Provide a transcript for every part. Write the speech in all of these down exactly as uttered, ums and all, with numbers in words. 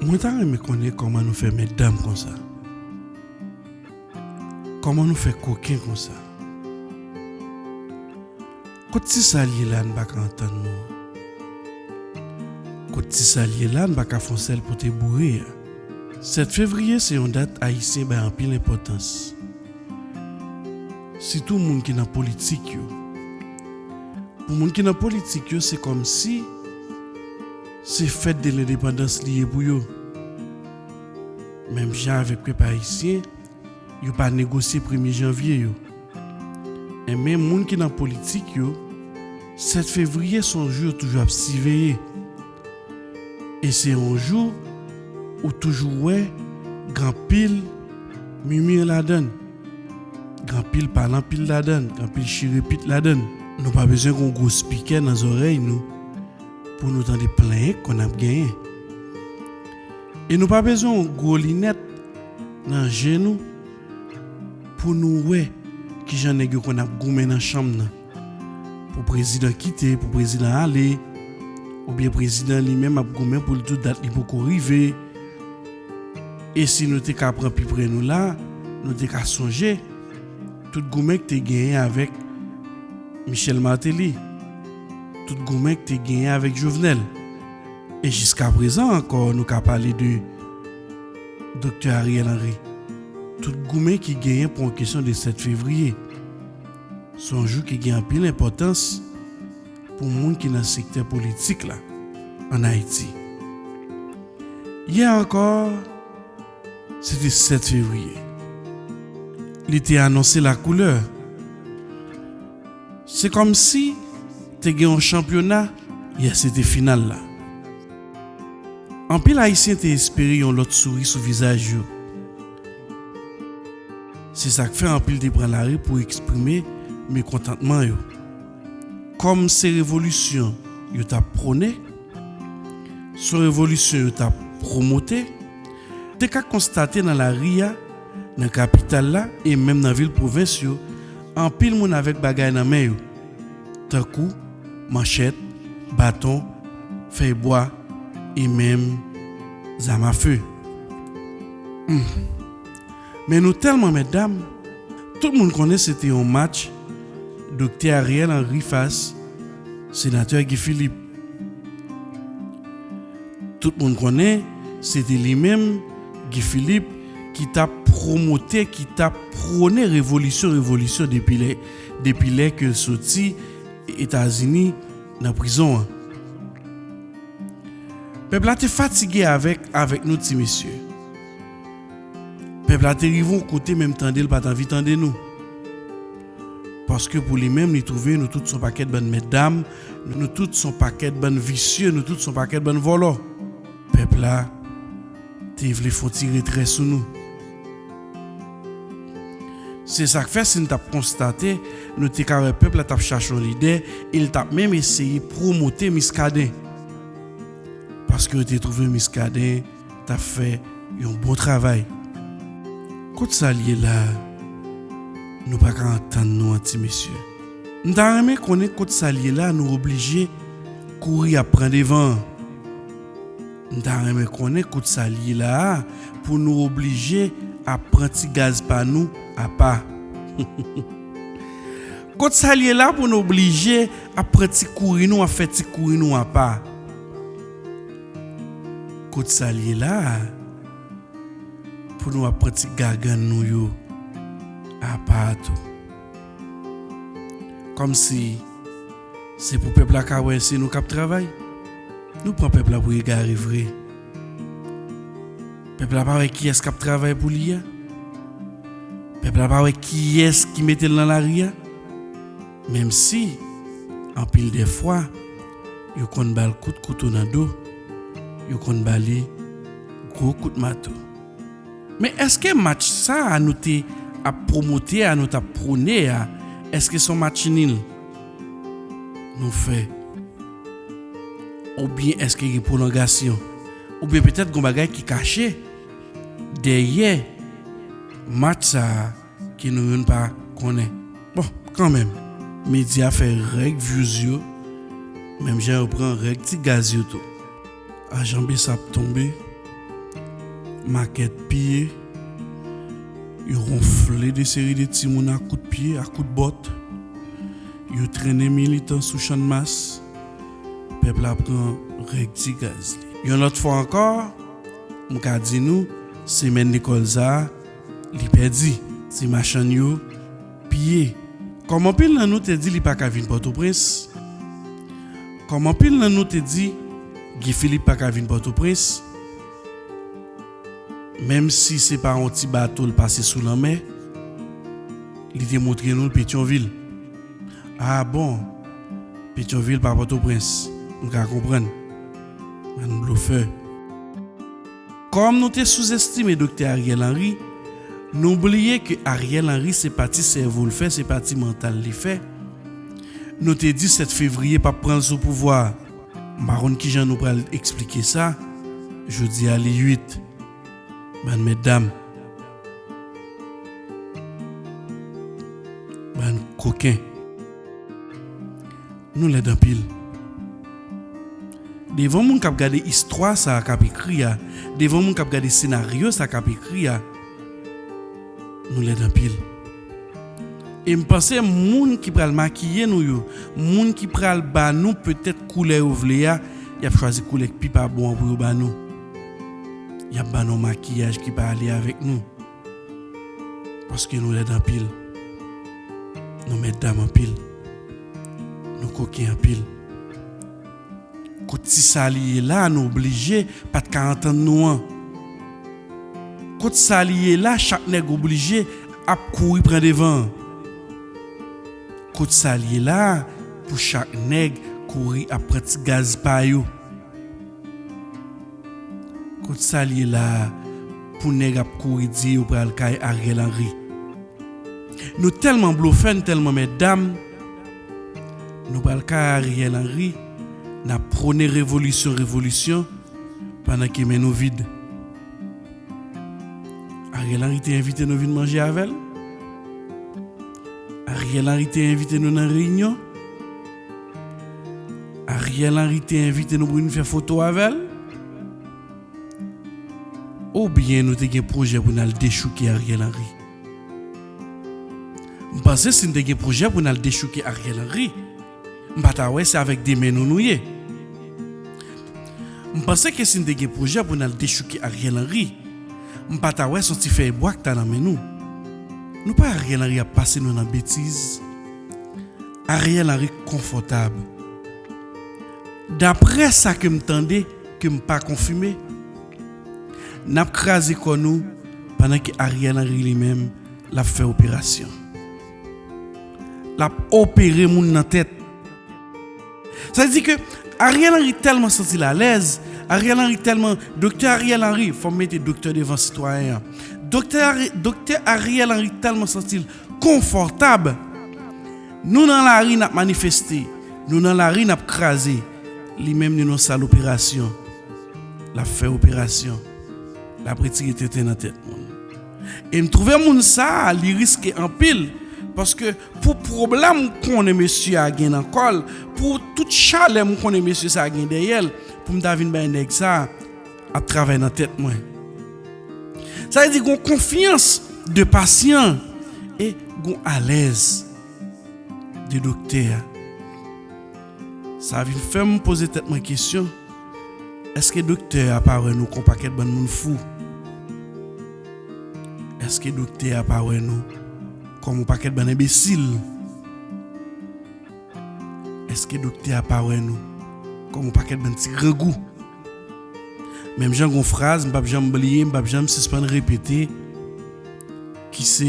Mwen ta renmen konnen kòman nou fè mètdam konsa. Kòman nou fè koken konsa? Kot ti sa l ye la n pa ka antann nou an? Kot ti sa l ye la n pa ka fè yon sèl pote boure a? Sèt fevriye se yon dat Ayisyen bay anpil enpòtans, sitou moun ki nan politik yo. Pou moun ki nan politik yo, se kòmsi se fèt de lendepandans li ye pou yo. Menm jan avèk pèp ayisyen, yo pa negosye premye janvye yo. Enben, moun ki nan politik yo, sèt fevriye se yon jou yo toujou ap siveye. E se yon jou ou toujou wè gen anpil mimi ladan l, gen anpil pale anpil ladan l, gen anpil chire pit ladan l. Nou pa bezwen gen yon gwo spikè nan zòrèy nou pou nou tande plenyen k konn ap genyen. E nou pa bezwen yon gwo linèt nan je nou pou nou wè kijan nèg yo konn ap goumen nan chanm nan. Pou prezidan kite, pou prezidan ale, oubyen prezidan li menm ap goumen pou l tou dat li poko rive. E si nou te ka pran pi pre nou la, nou te ka sonje tout goumen k te genyen avèk Michel Martelly, tout goumen k te genyen avèk Jovenel. E jiska prezan ankò, nou ka pale de Doktè Ariel Henry. Tout goumen ki genyen pou yon kesyon de sèt fevriye. Se yon jou ki gen anpil enpòtans pou moun ki nan sektè politik la ann Ayiti. Yè ankò, se te sèt fevriye. Li te anonse lakoulè. Se kòmsi te gen yon chanpyona, yè se te final la. Anpil Ayisyen te espere yon lòt souri sou vizaj yo. Se sa k fè anpil te pran lari pou eksprime mekontantman yo. Kòm se revolisyon yo t ap pwone, se yon revolisyon yo t ap pwomote, te ka konstate nan lari a, nan kapital la e menm nan vil pwovens yo, anpil moun avèk bagay nan men yo, tankou manchèt, baton, fèy bwa e menm zam afe. Hmm. Men nou tèlman mètdam, tout moun konnen se te yon match Doktè Ariel Henry fas Senatè Guy Philippe. Tout moun konnen se te li menm, Guy Philippe, ki t ap pwomote, ki t ap pwone revolisyon, revolisyon depi lè, depi lè ke l soti Etazini nan prizon an. Pèp la te fatige avèk, avèk nou ti mesye. Pèp la te rive yon kote menm tande l pa t anvi tande nou. Paske pou li menm, li twouve nou tout se yon pakèt bann mètdam, nou tout se yon pakèt bann visye, nou tout se yon pakèt bann vòlò. Pèp la te vle fè yon ti retrè sou nou. Se sa k fè, si n t ap konstate, nou te ka wè pèp la t ap chache yon lidè e l t ap menm eseye pwomote Miskaden. Paske yo te twouve Miskaden t ap fè yon bon travay. Kot sa l ye la a? Nou pa ka antann nou an ti mesye. M ta renmen konnen kot sa l ye la a nou oblije kouri ap pran devan an. M ta renmen konnen kot sa l ye la a pou nou oblije ap pran ti gaz pa nou apa. Kot sa l ye la pou nou oblije ap pran ti kouri nou, ap fè ti kouri nou apa. Kot sa l ye la a pou nou ap pran ti gagann nou yo apa tou. Kòmsi se pou pèp la ka wè se nou k ap travay. Nou pran pèp la pou egare vre. Pèp la pa wè kiyès k ap travay pou li a. Pèp la pa wè kiyès ki mete l nan lari a. Menm si, anpil dè fwa, yo konn ba l kout kouto nan do, yo konn ba li gwo kout mato. Men èske match sa a nou te ap pwomote a, nou t ap pwone a, èske se yon match nil nou fè? Oubyen èske gen pwolongasyon? Oubyen petèt gen yon bagay ki kache dèyè match sa a ke nou youn pa konnen? Bon, kanmenm, medya fè règ views yo, menm jan yo pran règ ti gaz yo tou. Ajan Bessap tonbe, makèt piye, yo wonfle de seri de timoun a kout pye, a kout bòt, yo trennen militan sou Channmas, pèp la pran règ ti gaz li. Yon lòt fwa ankò, m ka di nou, semèn lekòl sa a, li pèdi. Ti machann yo piye. Kòm anpil nan nou te di li pa ka vin Pòtoprens, kòm anpil nan nou te di Guy Philippe pa ka vin Pòtoprens, menm si se pa yon ti bato l pase sou lanmè, li te montre nou l Petyonvil. A bon, Petyonvil pa Pòtoprens, m ka konprann. Bann blofè. Kòm nou te souzestime Doktè Ariel Henry, nou bliye ke Ariel Henry se pa ti sèvo l fè, se pa ti mantal li fè. Nou te di sèt fevriye p ap pran l sou pouvwa a. M pa konn kijan nou pral eksplike sa. Jodi a li uit. Bann mètdam. Bann koken. Nou lèd anpil. Devan moun k ap gade istwa sa a k ap ekri a, devan moun k ap gade senaryo sa a k ap ekri a, nou lèd anpil. E m panse moun ki pral makiye nou yo, moun ki pral ba nou petèt koulè yo vle a, y ap chwazi koulè k pi pa bon an pou yo ba nou. Y ap ba nou makiyaj ki pa ale avèk nou. Paske nou lèd anpil. Nou mètdam anpil. Nou koken anpil. Kot ti sa li ye la, nou oblije pa t ka antann nou an. Kot sa li ye la, chak nèg oblije ap kouri pran devan an. Kot sa li ye la, pou chak nèg kouri ap pran ti gaz pa yo. Kot sa li ye la, pou nèg ap kouri di yo pral kay Ariel Henry. Nou tèlman blofè, nou tèlman mètdam, nou pral kay Ariel Henry, n ap pwone revolisyon, revolisyon, pandan ke men nou vid. Ariel Henry te envite nou vin manje avè l? Ariel Henry te envite nou nan reyinyon? Ariel Henry te envite nou pou vin fè foto avè l? Oubyen nou te gen pwojè pou n al dechouke Ariel Henry? M panse si n te gen pwojè pou n al dechouke Ariel Henry, m pa ta wè se avèk de men nou nou ye. M panse ke si n te gen pwojè pou n al dechouke Ariel Henry, m pa ta wè se yon ti fèy bwa k ta nan men nou. Nou pa Ariel Henry ap pase nou nan betiz. Ariel Henry konfòtab. Daprè sa ke m tande, ke m pa konfime, n ap kraze kò nou pandan ke Ariel Henry li menm, l ap fè operasyon. L ap opere moun nan tèt. Sa vle di ke Ariel Henry tèlman santi l alèz, Ariel Henry tèlman, Doktè Ariel Henry, fò m mete doktè devan sitwayen an. Doktè Ari-, Doktè Ariel Henry tèlman santi l konfòtab. Nou nan lari, n ap manifeste. Nou nan lari, n ap kraze. Li menm, li nan sal operasyon. L ap fè operasyon. L ap retire tenten nan tèt moun. E m twouve moun sa a, li riske anpil. Paske pou pwoblèm m konnen mesye a gen nan kò l, pou tout chalè m konnen mesye sa a gen dèyè l, pou m ta vin bay nèg sa a ap travay nan tèt mwen. Sa vle di gon konfyans de pasyan e gon alèz de doktè a. Sa vin fè m poze tèt mwen kesyon, èske doktè a pa wè nou kon pakèt bann moun fou? Èske doktè a pa wè nou kòm yon pakèt bann enbesil? Èske doktè a pa wè nou kòm yon pakèt bann ti grangou? Menm jan gon fraz m p ap janm bliye, m p ap janm sispann repete, ki se,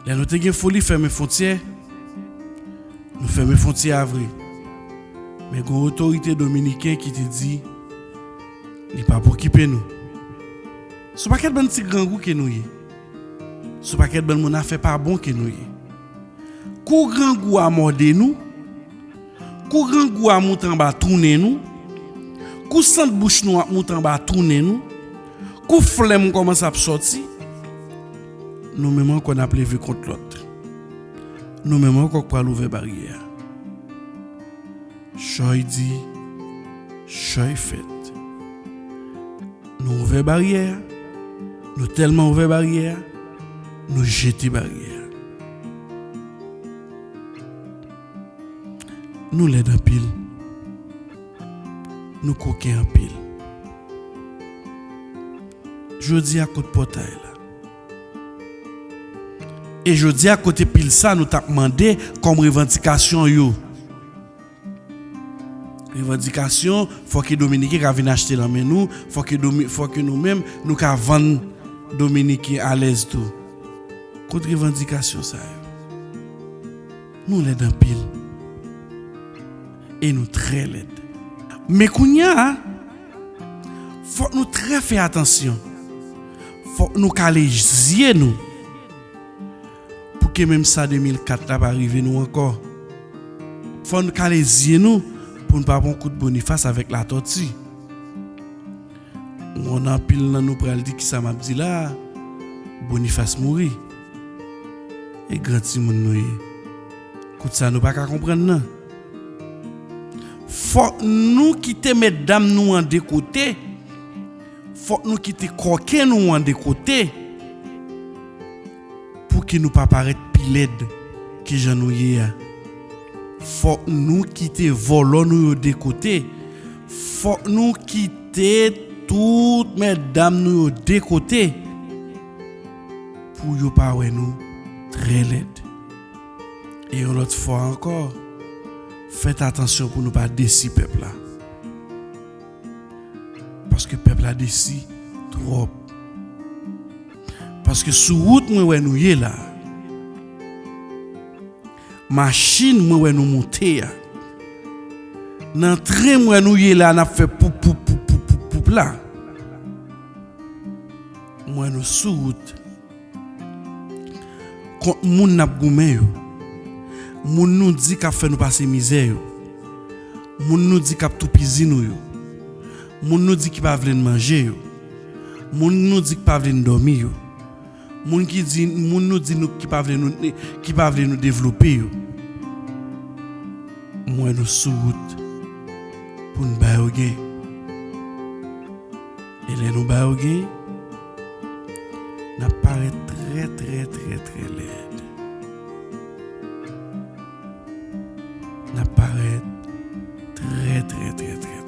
lè nou te gen foli fèmen fwontyè, nou fèmen fwontyè a vre. Men gon otorite dominiken ki te di, li p ap okipe nou. Se yon pakèt bann ti grangou ke nou ye. Se yon pakèt bann moun afè pa bon ke nou ye. Kou grangou a mòde nou, kou grangou a moute anba tounen nou, kou sant bouch nou ap moute anba tounen nou, kou flèm kòmanse ap sòti, nou menm ankò n ap leve kont lòt. Nou menm ankò k pral ouvè baryè a. Chòy di, chòy fèt. Nou ouvè baryè a. Nou tèlman ouvè baryè a, nou jete baryè a. Nou lèd anpil. Nou koken anpil. Jodi a, kote pòtay la. E jodi a, kote pil sa nou t ap mande kòm revandikasyon yo. Revandikasyon, fòk e Dominiken ka vin achte nan men nou, fòk e Domi-, fòk e nou menm, nou ka vann Dominiken alèz tou. Kot revandikasyon sa yo? Nou lèd anpil. E nou trè lèd. Men kounye a, fòk nou trè fè atansyon. Fòk nou kale zye nou. Pou ke menm sa de mil kat la pa rive nou ankò. Fò n kale zye nou pou n pa pran kout Bonifas avèk Latòti. M konnen anpil nan nou pral di kisa m ap di la a, Bonifas mouri. E gran timoun nou ye. Kout sa nou pa ka konprann nan. Fòk nou kite mètdam nou an de kote. Fòk nou kite kòken nou an de kote. Pou ke nou pa parèt pi lèd ke jan nou ye a. Fòk nou kite vòlò nou yo de kote. Fòk nou kite tout mètdam nou yo de kote. Pou yo pa wè nou trè lèd. E yon lòt fwa ankò, fèt atansyon pou nou pa desi pèp la. Paske pèp la desi twòp. Paske sou wout mwen wè nou ye la. Machin mwen wè nou monte a. Nan tren mwen nou ye la, n ap fè poup, poup, poup, poup, poup, poup la. Mwen nou sou wout. Kont moun n ap goumen yo. Moun nou di k ap fè nou pase mizè yo. Moun nou di k ap toupizi nou yo. Moun nou di ki pa vle n manje yo. Moun nou di ki pa vle n dòmi yo. Moun ki di, moun nou di nou ki pa vle nou, ki pa vle nou devlope yo. Mwen nou sou wout pou n ba yo gen. E lè nou ba yo gen, n ap parèt trè, trè, trè, trè lèd. N ap parèt trè, trè, trè, trè